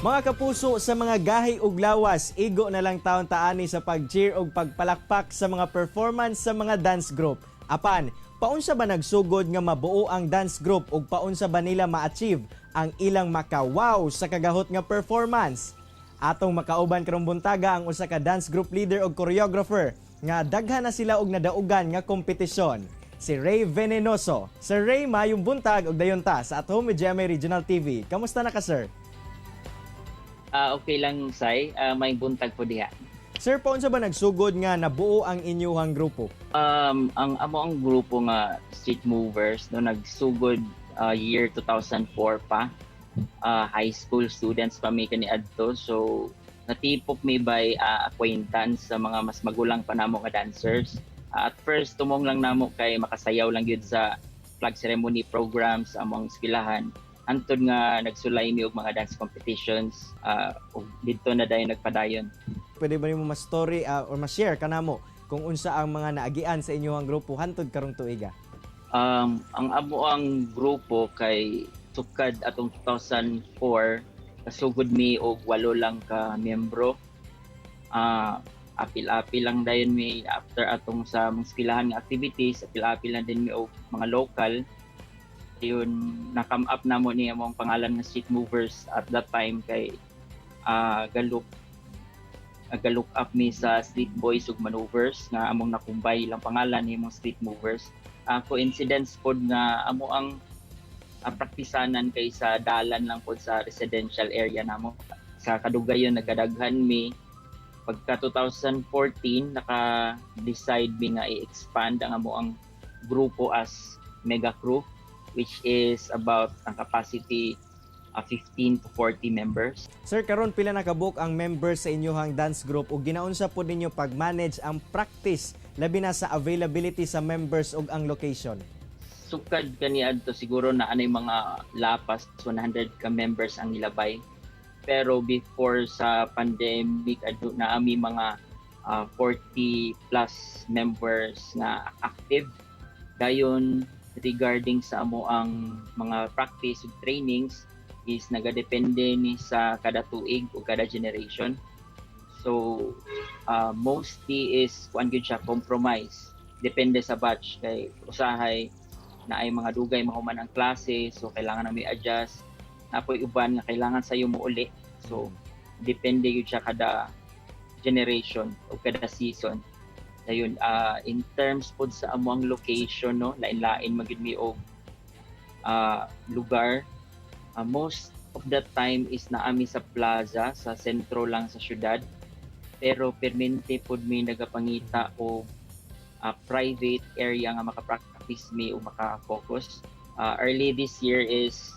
Mga kapuso, sa mga gahi ug lawas, igo na lang taon taani sa pag-cheer ug pagpalakpak sa mga performance sa mga dance group. Apan, paunsa ba nagsugod nga mabuo ang dance group ug paunsa ba nila ma-achieve ang ilang maka-wow sa kagahot nga performance? Atong makauban karong buntaga ang usa ka dance group leader ug choreographer nga daghan na sila og nadaugan nga kompetisyon. Si Ray Venenoso. Sir Ray, mayong buntag ug dayon ta sa At Home with GMA Regional TV. Kamusta na ka, sir? Ah, okay lang, Sai. May buntag po diha. Sir, paunsa ba nagsugod nga nabuo ang inyuhang grupo? Ang amo ang grupo nga Street Movers, no, nagsugod year 2004 pa. High school students pa mi kaniadto. So natipok mi by acquaintance sa mga mas magulang pa namo nga dancers. At first, tumong lang namo kay makasayaw lang gyud sa flag ceremony programs sa among eskwelahan. Hantod nga nagsulay mi og mga dance competitions ug didto na dayon nagpadayon. Pwede ba nimo ma-story or ma-share kanamo kung unsa ang mga naagian sa inyuhang grupo hantod karong tuiga? Ang amo ang grupo kay sukad atong 2004, kasugod mi og walo lang ka miyembro. Apil-apil lang dayon mi after atong sa mga eskwelahan nga activities, apil-apil lang din mi og mga local. Yun, na-come up namo ni among pangalan nga Street Movers at that time kay ga-look up mi sa Street Boys ug Maneuvers nga among nakumbay ilang pangalan ni among Street Movers. Coincidence pod nga amo ang praktisanan kay sa dalan lang pod sa residential area namo. Sa kadugayon nagkadaghan mi. Pagka 2014, naka-decide mi nga i-expand ang amo ang grupo as mega crew, which is about ang capacity 15 to 40 members. Sir, karon pila na kabuok ang members sa inyuhang dance group ug ginaunsa pod ninyo pag-manage ang practice, labi na sa availability sa members ug ang location? Sukad kaniadto, siguro na anay mga lapas 100 ka members ang nilabay. Pero before sa pandemic, adto na ami mga 40 plus members nga active. Dayon, regarding sa amo ang mga practice ug trainings is nagadepende ni sa kada tuig o kada generation. So mostly is kuan gyud siya, compromise, depende sa batch, kay usahay na ay mga dugay mahuman ang klase, so kailangan na may adjust na poy uban nga kailangan sayo mo uli. So depende gyud siya kada generation o kada season. Ayun, in terms pod sa among location, no, lain-lain magyud mi og lugar. Most of the time is naami sa plaza sa sentro lang sa syudad, pero permente pod mi nagapangita og private area nga maka-practice mi o maka-focus. Early this year is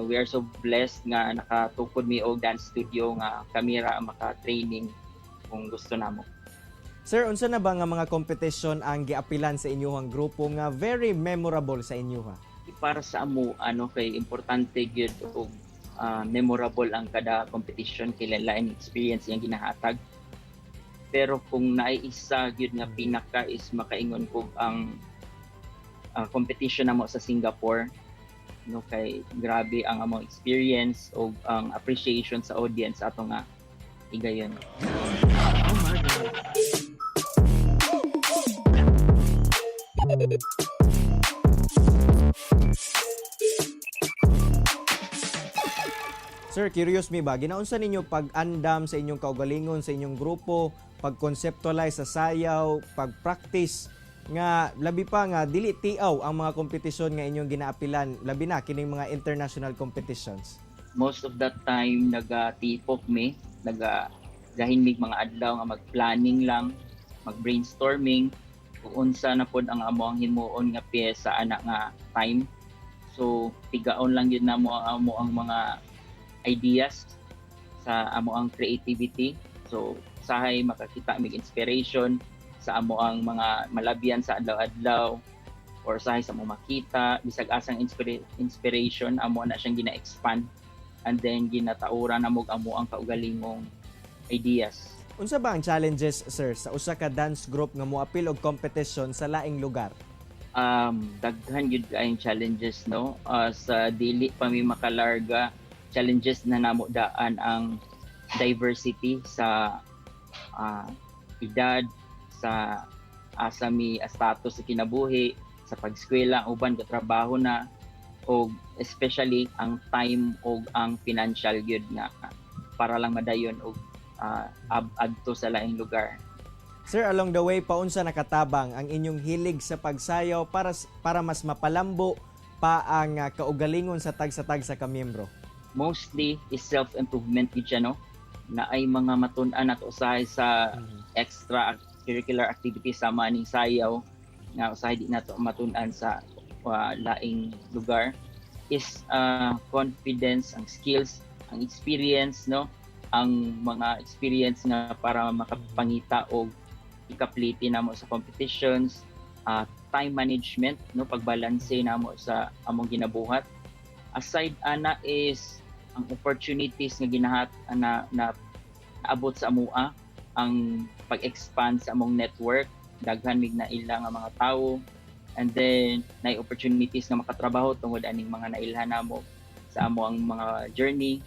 we are so blessed nga nakatukod mi og dance studio nga kami ra ang maka-training kung gusto namo. Sir, unsa na ba nga mga competition ang giapilan sa inyuhang grupo nga very memorable sa inyuha? Para sa amo, ano, kay importante gyud og memorable ang kada competition kay lain experience yang ginahatag. Pero kung naay isa gyud nga pinaka is makaingon ko ang competition namo sa Singapore, no, kay grabe ang among experience o ang appreciation sa audience ato nga higayon. Oh my God. Sir, curious mi ba, ginaunsa ninyo pag-andam sa inyong kaugalingon, sa inyong grupo, pag-conceptualize sa sayaw, pag-practice, nga labi pa nga dili tiaw ang mga kompetisyon nga inyong ginaapilan, labi na kining mga international competitions? Most of that time nagatipok mi, naga gahin mig mga adlaw nga mag-planning lang, mag-brainstorming kung unsa na pod ang amo ang himuon nga pyesa ana nga time. So tigaon lang yun namo ang amo ang mga ideas sa amo ang creativity. So sahay makakita mig inspiration sa amo ang mga malabyan sa adlaw-adlaw or sahay sa amo makita bisag asang inspiration, amo na siyang gina-expand and then ginatauran namo amo ang kaugalingong ideas. Unsa ba ang challenges, sir, sa usa ka dance group nga moapil og competition sa laing lugar? Daghan gyud kaayong challenges, no. Sa dili pa mi makalarga Challenges na namo daan ang diversity sa edad, sa asa mi status sa kinabuhi, sa pagskwela, uban trabaho na, og especially ang time og ang financial gyud nga para lang madayon og adto sa laing lugar. Sir, along the way, paunsa nakatabang ang inyong hilig sa pagsayaw para mas mapalambo pa ang kaugalingon sa tagsa-tagsa ka miyembro? Mostly is self-improvement gyud siya, no, na ay mga matun-an nato usahay sa extra curricular activities sama aning sayaw nga usahay di nato matun-an sa laing lugar is confidence, ang skills, ang experience, no, ang mga experience nga para makapangita og ikapliti namo sa competitions, time management, no, pagbalanse namo sa among ginabuhat. Aside ana is ang opportunities nga ginahat na na naabot sa amoa, ang pag-expand sa among network, daghan mig naila nga mga tawo, and then nay opportunities nga makatrabaho tungod aning mga nailhan namo sa amo ang mga journey,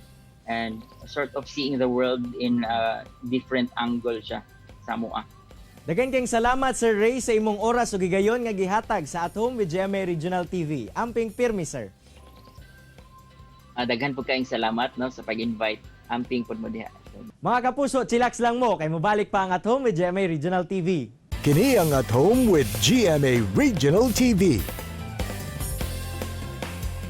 and sort of seeing the world in a different angle siya sa amoa. Daghan kayong salamat, Sir Ray, sa imong oras ug higayon nga gihatag sa At Home with GMA Regional TV. Amping pirmi, sir. Daghan pud kayong salamat, no, sa pag-invite. Amping pud mo diha. Mga kapuso, chillax lang mo kay mobalik pa ang At Home with GMA Regional TV. Kini ang At Home with GMA Regional TV.